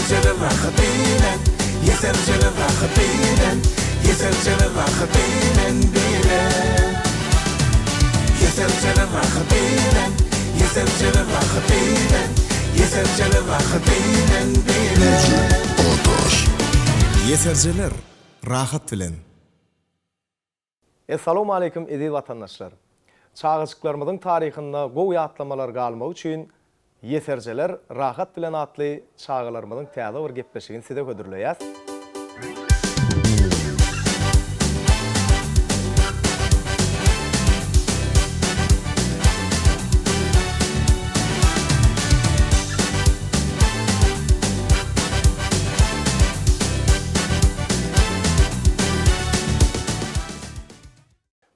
Ýeserjeler rahat bilen Ýeserjeler rahat bilen Ýeserjeler rahat bilen bilen Ýeserjeler rahat bilen Ýeserjeler rahat bilen Ýeserjeler rahat bilen bilen. Ýeserjeler rahat bilen. Essalawmaleýkim eziz watandaşlar! Çagajyklarymyzyň taryhynda gowy ýatlamalar galmagy üçin Ýeserjeler rahat bilen atly çagalarymyzyň täze bir gepleşigini size hödürleýäs.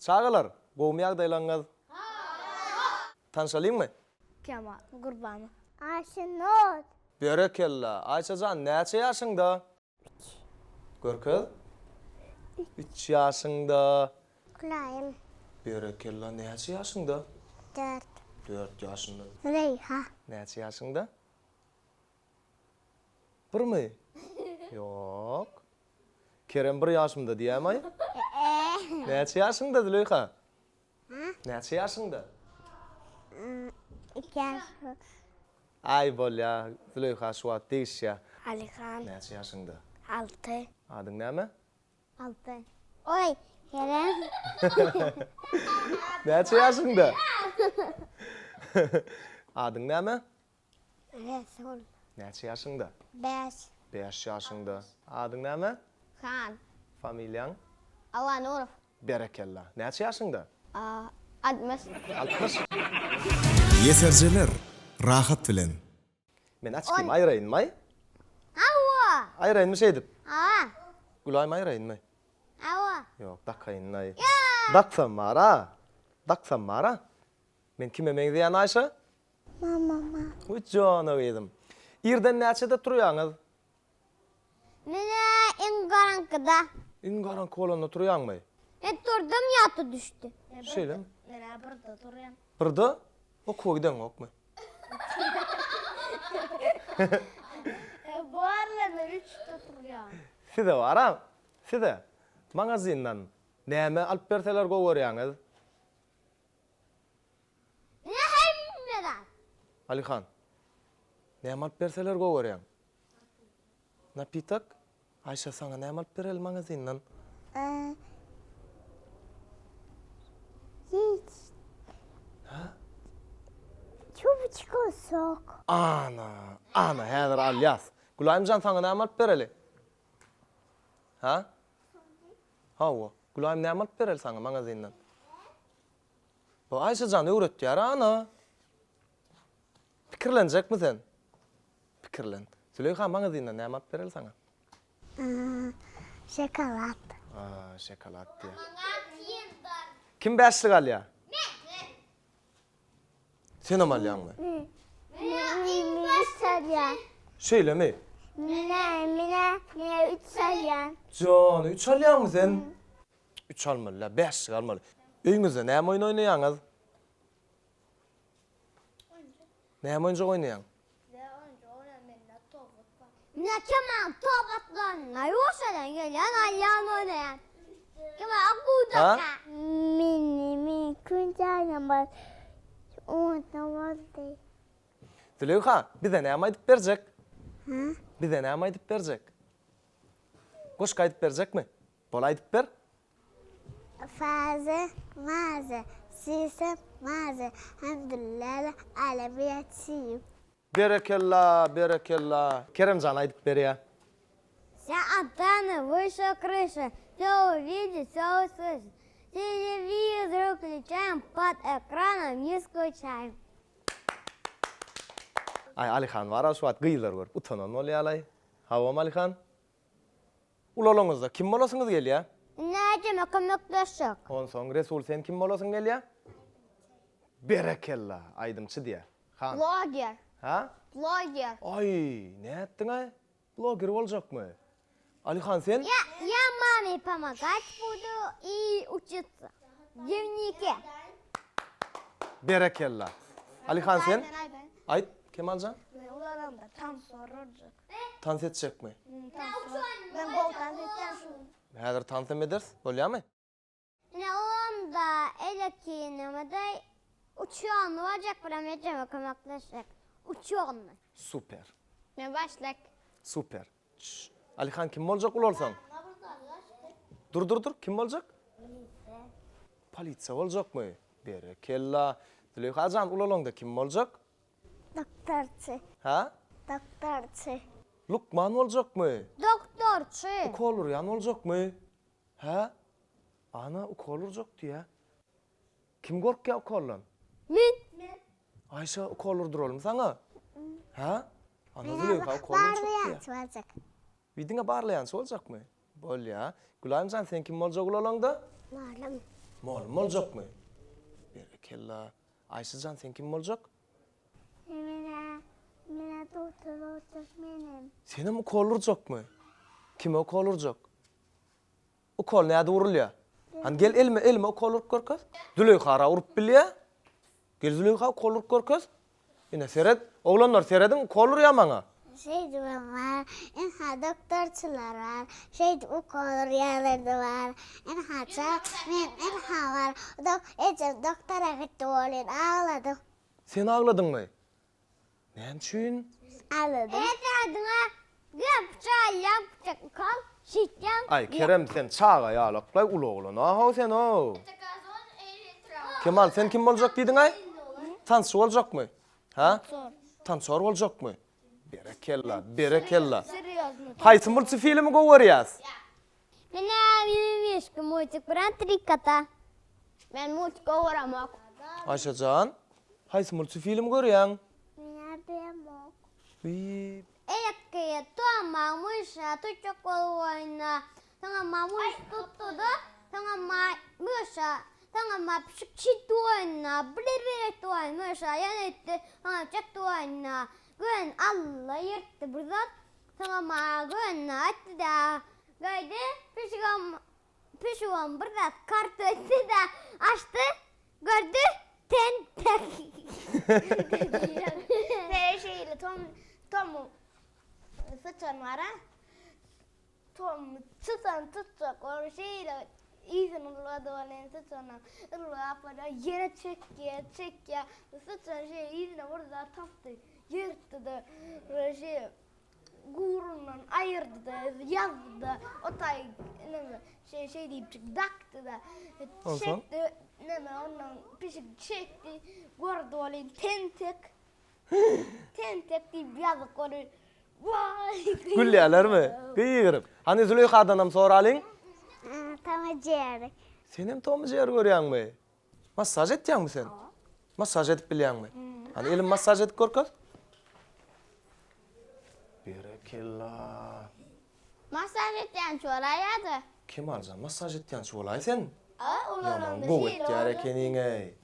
Çagalar, gowumy ýagdaýlaryňyz? Hawa! Tanşalyňmy? Kemal Gurbanow. Aýşenur. Berekella! Aýşa jan, näçe ýaşyňda? Üç. Görkez. Üç ýaşyňda. Gülaýym. Berekella, näçe ýaşyňda? Dört. Dört ýaşynda. Züleýha. Näçe ýaşyňda? Birmi? Ýok. Kerem bir ýaşymda diýämaý? Näçe ýaşyňda Züleýha? Näçe ýaşyňda? Iki ýaşymda. Aý bolýa, Züleýha şu wagt degişýä. Alyhan. Näçe ýaşyňda? Alty. Adyň näme? Alty. Oý, Kerem. Näçe ýaşyňda? Adyň näme? Resul. Näçe ýaşyňda? Bäş. Bäş ýaşyňda. Adyň näme? Han. Familiýaň? Allanurow. Berekella. Näçe ýaşyňda? 60. 60. Ýeserjeler rahat bilen. Men açkym aýraýynmaý? Hawa. Aýraýynmy şeýdip? Hawa. Gülaýym aýraýynmy? Hawa. Ýok, dakaýynlaý. Daksam bar-a. Daksam bar-a. Men kime meňzeýän Aýşa? Mamama. Uý jana gyzym. Irden näçede turýaňyz? Menä iň garaňkyda. Iň garaňky bolanda turýaňmy? Men turdum ýata düşdi. Şeýlemi? Menä birde turýan. Birde? Okuwa gideňokmy? Bar men üçde turýan. Size bar-a, size magazindan näme alyp berseler gowy görýäňiz? Ine hemme zat. Alyhan, näme alyp berseler gowy görýäň? Napitok? Aýşa saňa näme alyp bereli magazindan? Hiç. Hä? Çubuçka sok. Ana, ana häzir alýas. Gülaýymjan saňa näme alyp bereli? Hä? Hawa. Gülaýym näme alyp bereli saňa magazindan? Bu Aýşa jan öwretýär ana. Pikirlenjekmi sen? Pikirlen. Züleýha magazindan näme alyp bereli saňa? Şokolad. A, şokolad diýýär. Kim bäşlik alýar? Men. Senem alýaňmy? Men üç alýan. Şeýlemi? Mine, mine, mine üç alýan. Jany, üç alýaňmy sen? Üç almaly-la, bäşlik almaly. Öýüňizde näme oýun oýnaýaňyz? Näme oýunjak oýnaýaň? Mine Kemal top atlan, ýuwaşjadan gelýän, alýan oýnaýan. Kemal gudaka. Mini min künjänem bar. Unutma boldy. Züleýha, bize näme aýdyp berjek? Hä? Bize näme aýdyp berjek? Goşgy aýdyp berjekmi? Bol aýdyp ber. Faze maze sise maze hemdülläle alemi ýetişim. Berekella berekella Keremjan aýdyp berýä. Sen atany wyşe kryşa Wse uwidit wse uslyşit Telewizor wklýuçaýem Pod ekranom ne skuçaýem. Aý Alyhan bar-a şu wagt gyzlary görüp utanan bolýalaý. Hawam Alyhan? Ulalaňyzda kim bolasyňyz gelýä? Indi ejeme kömekleşjek. Onsoň Resul sen kim bolasyň gelýä? Berekella, aýdymçy diýä. Han. Bloger. Ha? Bloger. Aý, nätdiňaý? Bloger boljakmy? Alyhan sen? Ýa, ýa mame pomagать budu i uçitsa. Dnevnike. Berekella. Alyhan sen? Aýt, Kemaljan. Men ulalamda. Tans boljak. Tans etjekmi? Men gowy tans etýän şu. Häzir tans hem ederis, bolýamy? Ine olam-da elekinimede uçýanly boljak biram ejeme kömekleşjek. Uçýanly. Super. Men başlyk. Super. Çş. Alihan kim boljak ulalsaň? Dur dur dur kim boljak? Polisiýa. Polisiýa boljakmy? Berekella. Züleýha jan ulalaňda kim boljak? Doktorçy. Hä? Doktorçy. Lukman boljakmy? Doktorçy. Ukol urýan boljakmy? Hä? Ana ukol urjak diýýä. Kim gorkýa ukoldan? Men. Men. Aýşa ukol urduralymy saňa? Hä? Ana Züleýha ukol urjak diýýä. Barlaýançy boljak. Bir diňe barlaýançy boljakmy? Bolýa. Gülaýym jan sen kim boljak ulalaňda? Mugallym. Mugallym boljakmy? Berekella. Aýşa jan sen kim boljak? Menä, menä doktor boljak menem. Senem ukol urjakmy? Kime ukol urjak? Ukol nädip urulýar? Hany gel elime elime ukol urup görkez. Züleýhara urup bilýär. Gel Züleýha ukol urup görkez. Ine seret, oglanlar serediň ukol urýar maňa. Şeýdibem bar, ynha doktorçylar bar, şeýdip ukol urýanlar-da bar, ynha ça, men ynha bar, dok, ejem doktora gitdi welin agladym. Sen agladyňmy? Näme üçin? Agladym. Esadyňa gep çalýaň pyçak ukol, şeýtýäň. Aý Kerem sen çaga ýalaklaý uly oglan-a-how sen-ow. Kemal sen kim boljak diýdiň-aý? Tansçy boljakmy? Hä? Tansor boljakmy? Berekella, berekella. Haýsy multifilmi gowy görýäs? Menä Mimimişki multik bilen Tri kota. Men multik gowy göremok. Aýşajan, haýsy multifilmi görýäň? Menä bilemok. Wiý. Elektriýe Toma myşa tutjak bolup oýna. Soňam ma myş tutdy-da, soňam ma myşa, soňam ma pişik çitdi oýna. Bir-bir etdi oýun myşa ýene etdi, soňam çekdi oýna. Göni Alla ýyrtdy bir zat. Soňam ma göni aýtdy-da, goýdy, pişigem pişigem bir zat karta etdi-de, açdy, gördi, tentek. Şeýle Tom Tom syçan bar-a. Tom syçan tutjak ol şeýle yzyny ylgady ol syçana ylgap barýar ýere çekýär çekýär syçan şeýle yzyna bir zat tapdy ýyrtdy-da şeýle gugrundan aýyrdy-da ýazdy-da o taý neme şeý şeý diýipjik dakdy-da çekdi neme ondan pişik çekdi gördi welin tentek Tentek diýip ýazyk ony. Waý! Gülýärlermi? Gygyryp. Hany Züleýhadanam soralyň. Tom we Jerry. Senem Tom we Jerry görýäňmi? Massaž etýäňmi sen? Massaž edip bilýäňmi? Hany elimi massaž edip görkez. Berekella. Massaž etýänçi bolaýýa-da. Kemaljan massaž etýänçi bolaý sen. A, olaram Ýaman gowy etýär ekeniň-eý.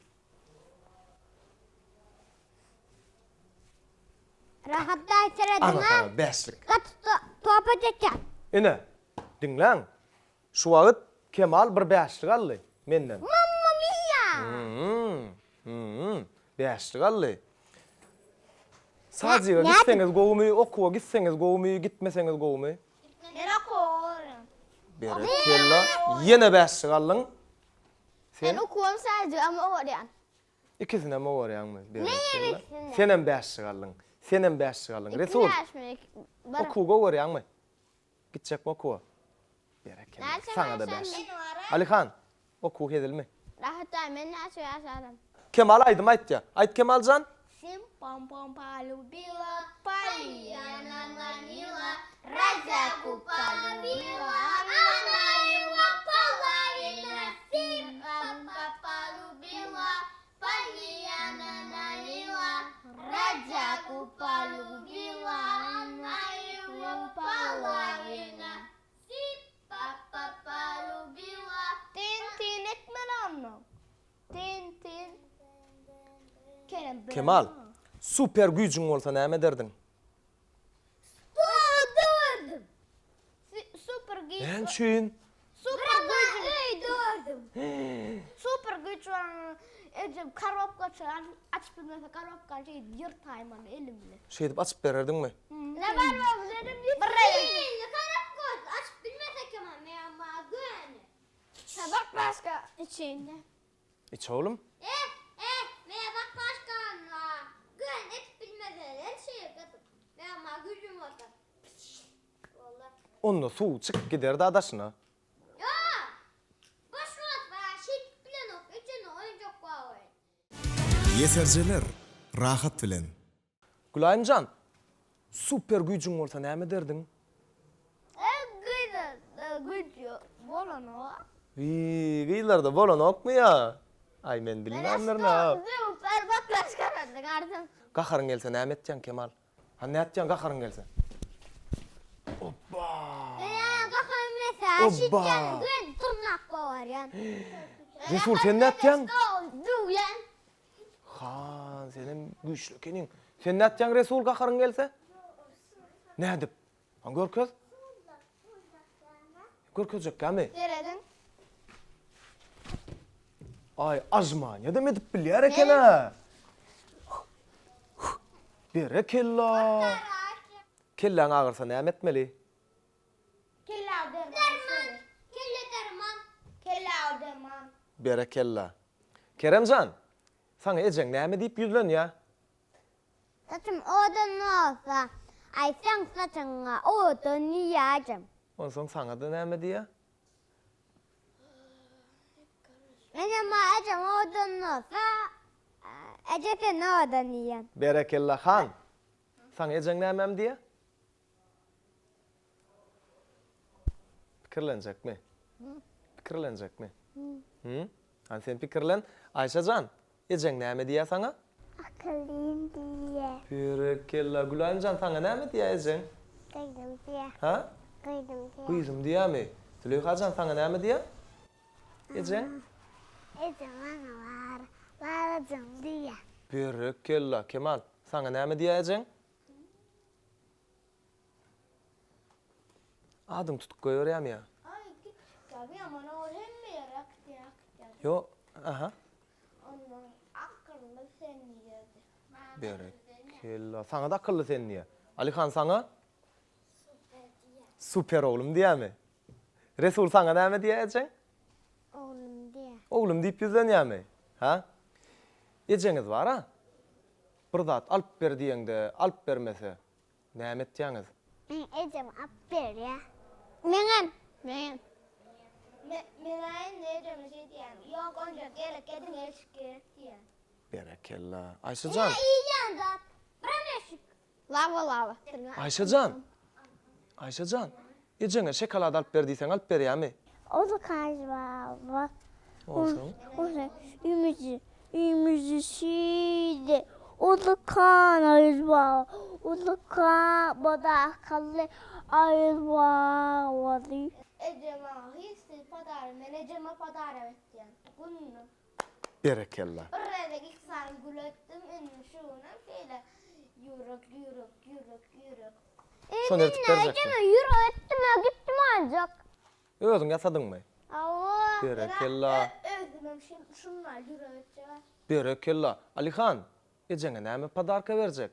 Rahat daýy serediň Ana saňa bäşlik. Gaty topa çekýän. Ine, diňläň. Şu wagt Kemal bir bäşlik aldy menden. Mamma mia! Hmm, bäşlik aldy. Sajiga gitseňiz gowumy, okuwa gitseňiz gowumy, gitmeseňiz gowumy? Men okuwa gorýan. Berekella, ýene bäşlik aldyň. Sen Men okuwam sajigam owarýan. Ikisinem owarýaňmy? Menem ikisinem. Senem bäşlik aldyň. Senem bäşlik aldyň. Resul. Bäşmi? Okuw gowarýaňmy? Gitjekmi okuwa? Berekella. Saňa-da bäş. Alyhan, okuw hezilmi? Rahat daýy, men näçe ýaşaryn? Kemal aýdym aýtýar. Aýt Kemaljan. Sim pam pam polubila, Polýana nanila, Razäku polubila, Ana его половина. Sim pam pam polubila, Polýana nanila, Razäku polubila, Ana его polowina. Sim pam pam polubila. Tin tin etmeli onda. Tin tin. Kerem Kemal, super güýjüň bolsa näme ederdiň? Stol döwerdim. Super güýç. Näme üçin? Super güýç. Öý döwerdim. Super güýç bolan ejem korobka açyp bilmese korobkany şeýdip ýyrtaýmaly elim bilen. Şeýdip açyp bererdiňmi? Içeýin-dä. Iç oglum. Eh, eh, meňe bak başganyna. Gön edip bilmeseler şeýle gatyp. Meňe maňa güýjüm bolsa. Boldy. Onda suw çykyp gider-dä daşyna. Ýok! Boş wagt bar, şeýdip bilenok, içinde oýunjak bar welin. Ýeserjeler, rahat bilen. Gülaýymjan, super güýjüň bolsa näme ederdiň? Gyzlarda güýç bolanok. Wiý, gyzlarda bolanokmy ýa? Aý, men bilmändirin-a. Super baklažka gardyň. Gaharyň gelse näme etýäň, Kemal? Hany nätýäň gaharyň gelse? Opba! Gaharym gelse, şeýtýän, göni dyrnak gowarýan. Resul, sen nätýäň? Döwýän. Han, senem güýçli ekeniň. Sen nätýäň Resul gaharyň gelse? Nädip? Han görkez. Görkezjekkämi? Serediň. Aý, ajmaniýadam edip bilýär eken-ä. Berekella. Kelläň agyrsa näme etmeli? Kelle derman. Derman. Kelle derman. Kelle derman. Berekella. Keremjan, saňa ejeň näme diýip ýüzlenýä? Saçym owadan bolsa, aýtsaň saçyňa owadan diýýäjem. Onsoň saňa-da näme diýýä? Menem ejem owadan bolsa, eje sen owadan diýýän. Berekella han. Saňa ejeň nämem diýýä? Pikirlenjekmi? Pikirlenjekmi? Hü? Hany sen pikirlen. Aýşa jan, ejeň näme diýýär saňa? Akyllym diýýär. Berekella. Gülaýym jan, saňa näme diýýär ejeň? Gyzym diýýär. Ha? Gyzym diýýär. Gyzym diýýärmi? Züleýha jan, saňa näme diýýär? Ejeň? Ejem maňa bar, balajygym diýýär. Berekella. Kemal, saňa näme diýýär ejeň? Adyň tutup goýberýärmi ýa? Aý kiçijik ýa ýaman ogul hemme ýere akdýar akdýar. Ýo, aha. Ondan akylly sen diýerdi. Berekella. Saňa-da akylly sen diýýär. Alyhan saňa? Super diýýär. Super oglum diýýärmi? Resul saňa näme diýýär ejeň? Oglum diýýär. Oglum diýip ýüzlenýärmi? Ha? Ejeňiz bar-a? Bir zat alyp ber diýeňde alyp bermese näme etýäňiz? Meň ejem alyp berýär. Meňem. Meňem. Men indi ejeme şeý diýýän. Ýok onja gerek ediň eşik gerek diýýän. Berekella. Aýşejan. Ine iýýän zat. Biram eşik. Lawa lawa. Aýşejan. Aýşejan. Ejeňe şokolad alyp ber diýseň alyp berýärmi? O da kaçma. Onsoň? Onsoň ümüzi, ümüzi şeýle. O da kan ayırma. O da kan bana akıllı ayırma. Ejem maňa hiç zat padara men ejeme padara etýän. Gününe. Berekella. Bir gezek iki sany gül etdim indi şu günem şeýle ýürek ýürek ýürek ýürek. Şony ertip berjekmi? Ejeme ýürek etdim gitdim ancak. Özüň ýasadyňmy? Hawa. Berekella. Özümem şundan ýürek etjek. Berekella. Alyhan, ejeňe näme podarka berjek?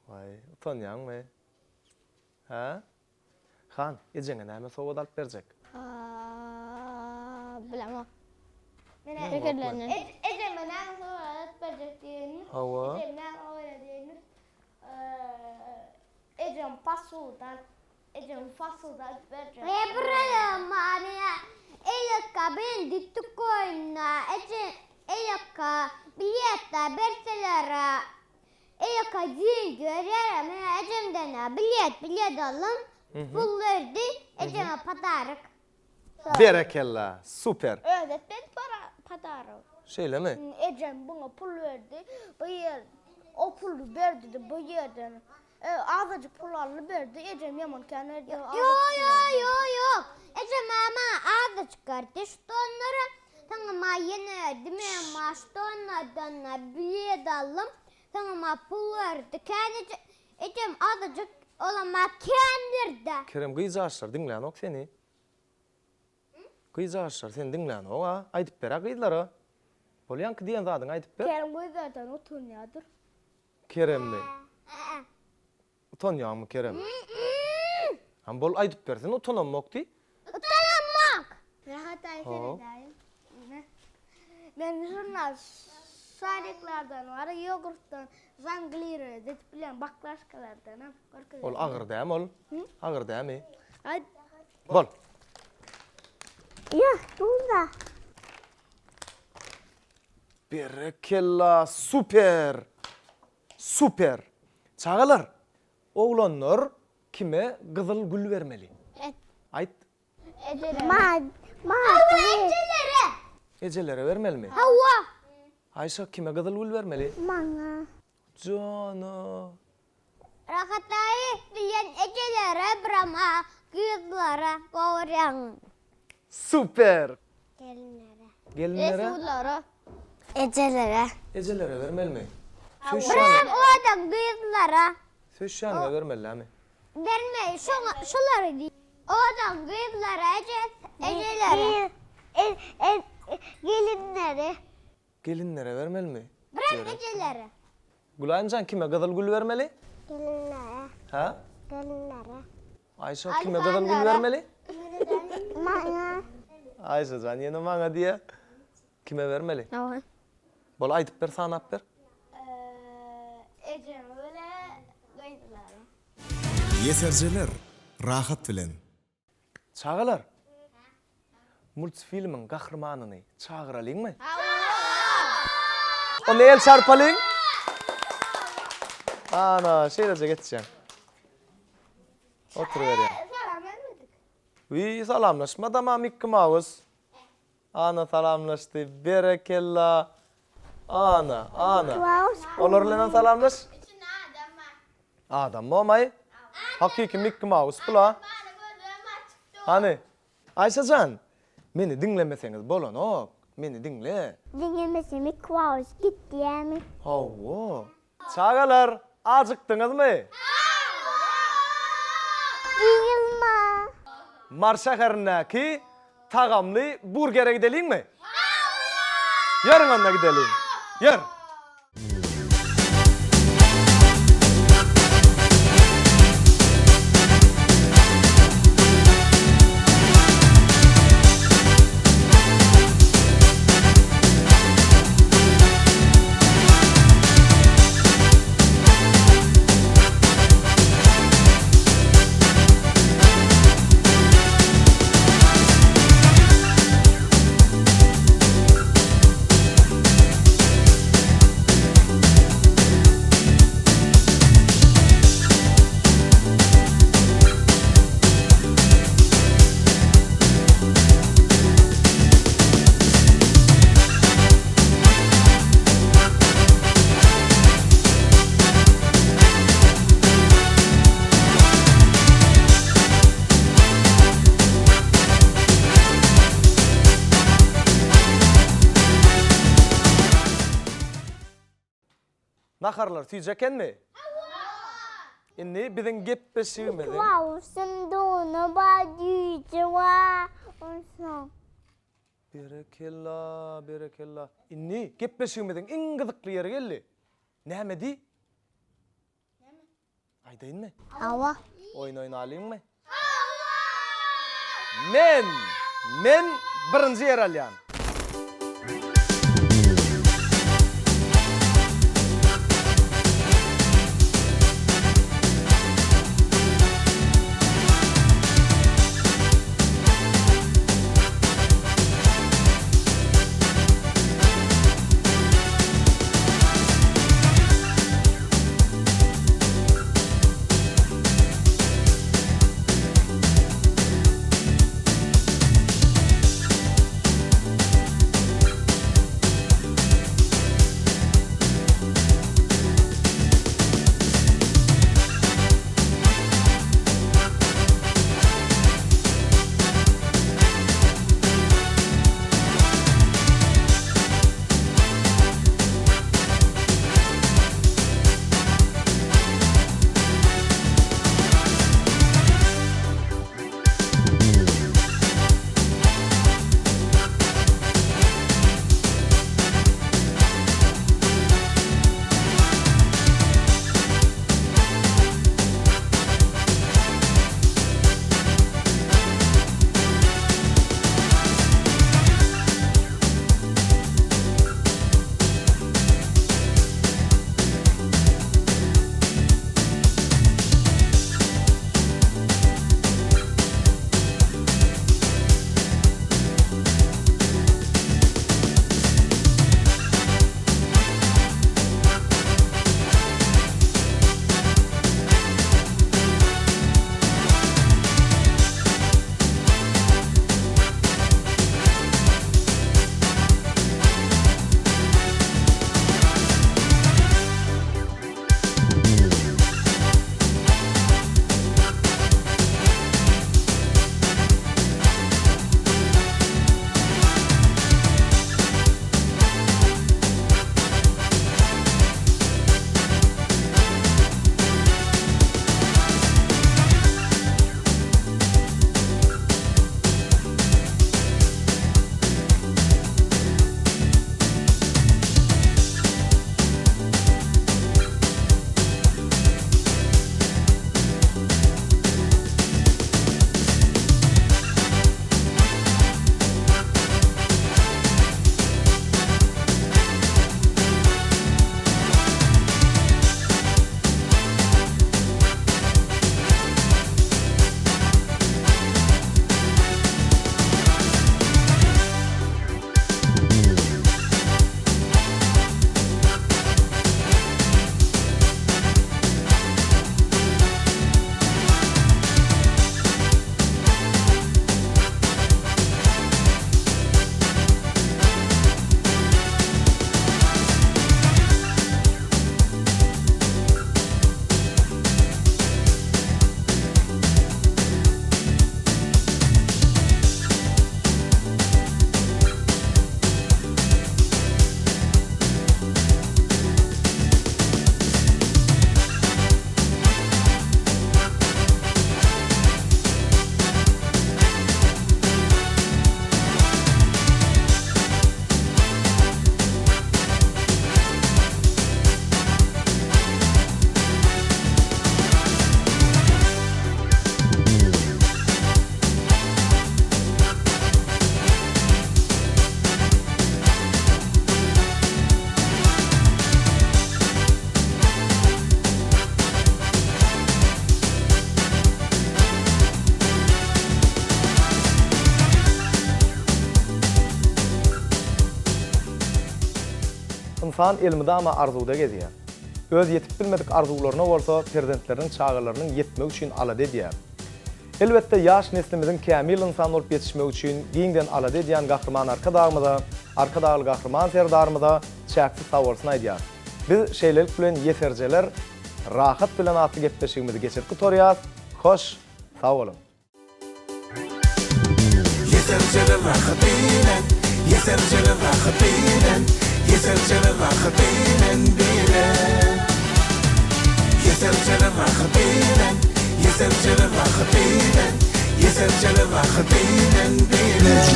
Waý, utanýaňmy? Hä? Han, ejeňe näme sowgat alyp berjek? Bilemok. Pikirlenin. Ejeme näme sowgat alyp berjek diýenini. Hawa. Ejem näme oýla diýenini. Ejem pasuda, ejem pasuda alyp berjek. We bir many elka ben ditdik goýna. Eje elka bilet berseler Elka diýen görýär, men ejemden bilet bilet aldym. Pul berdi, ejeme podarok. Berekella, super. Öz etmedi para podarok. Şeýlemi? Ejem buňa pul berdi. Bu ýer o puly berdi-de bu ýerden azajyk pul aldy berdi. Ejem ýaman kän berdi. Ýok, ýok, ýok, ýok. Ejem maňa azajyk berdi. Ştonlara soňra maňa ýene berdi. Men maňa ştonlardan bilet aldym. Soňra maňa pul berdi. Kän ejem azajyk olam maňa kän berdi. Kerem gyz ýaşlar diňlänok seni. Gyz ýaşlar seni diňlänok-a. Aýdyp ber-ä gyzlara. Bolýaňky diýen zadyňy aýdyp ber. Kerem gyzlardan utanýadyr. Keremmi? Utanýaňmy Kerem? Hany bol aýdyp bersin utanamok diý. Utanamok. seredäýin. Men žurnal şariklerden bar, ýogurtdan žonglirowat edip bilýän baklaşkalardan hem görkezip. Ol agyr dämi ol? Agyr dämi? Aý. Bol. Ýa, dur-da. Berekella, super! Super! Çagalar, oglanlar kime gyzyl gül bermeli? Aýt. Ejelere. Ejelere. Ejelere bermelimi? Hawa. Aýşa kime gyzyl gül bermeli? Maňa. Jana. Rahat daýy bilýän ejelere birama gyzlara gowurýaň. Super. Gelinlere. Gelinlere. Resullara. Ejelere. Ejelere bermelimi? Biram owadan gyzlara. Söýüşýäniňe bermelidämi? Berme, şoňa, şolary diý. Owadan gyzlara, eje, ejelere. Gelinlere. Gelinlere bermelimi? Biram ejelere. Gülaýymjan kime gyzyl gül bermeli? Gelinlere. Hä? Gelinlere. Aýşa kime gyzyl gül bermeli? Maňa. Aýşajan ýene maňa diýýär. Kime bermeli? Bol aýdyp ber sanap ber. Ejeme bile gyzlara. Ýeserjeler rahat bilen. Çagalar! Multfilmiň gahrymanyny çagyralyňmy? Onda el çarpalyň. Ana, şeýleje geçýän. Oturyberýän. Salam bermedik. Wiý, salamlaşmadam-a Mikki Maus. Ana salamlaşdy. Berekella. Ana, ana. Olar bilenem salamlaş. Içinde adam bar. Adam bomaý? Hakyky Mikki Maus bula. Hany? Aýşajan, meni diňlemeseňiz bolanok. Meni diňle. Diňlemese Mikki Maus gitýämi? Hawa. Çagalar, ajykdyňyzmy? Gyýylma. Mary şäherindäki tagamly burgere gideliňmi? Ýörüň onda gideliň. Ýör. Naharlar süýji ekenmi? Hawa. Indi biziň gepleşigimiziň. Wawsyn dony bar, güýji bar. Onsoň. Berekella, berekella. Indi gepleşigimiziň iň gyzykly ýeri geldi. Näme diý? Näme? Aýdaýynmy? Hawa. Oýun oýnalyňmy? Hawa! Men, men birinji ýer alýan. Ynsan elmydama arzuwda gezýär. Öz ýetip bilmedik arzuwlaryna bolsa perzentleriniň çagalarynyň ýetmegi üçin alada edýär. Elbetde ýaş neslimiziň kämil ynsan bolup ýetişmegi üçin giňden alada edýän Gahryman Arkadagymyza, Arkadagly Gahryman Serdarymyza çäksiz sagbolsun aýdýarys. Biz şeýlelik bilen Ýeserjeler rahat bilen atly gepleşigimizi geçirip gutarýas. Hoş, sag boluň! Ýeserjeler rahat bilen, ýeserjeler rahat bilen, ýeserjeler rahat bilen bilen. Ýeserjeler rahat bilen, ýeserjeler rahat bilen, ýeserjeler rahat bilen bilen.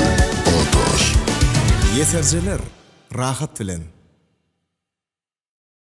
Ýeserjeler rahat bilen.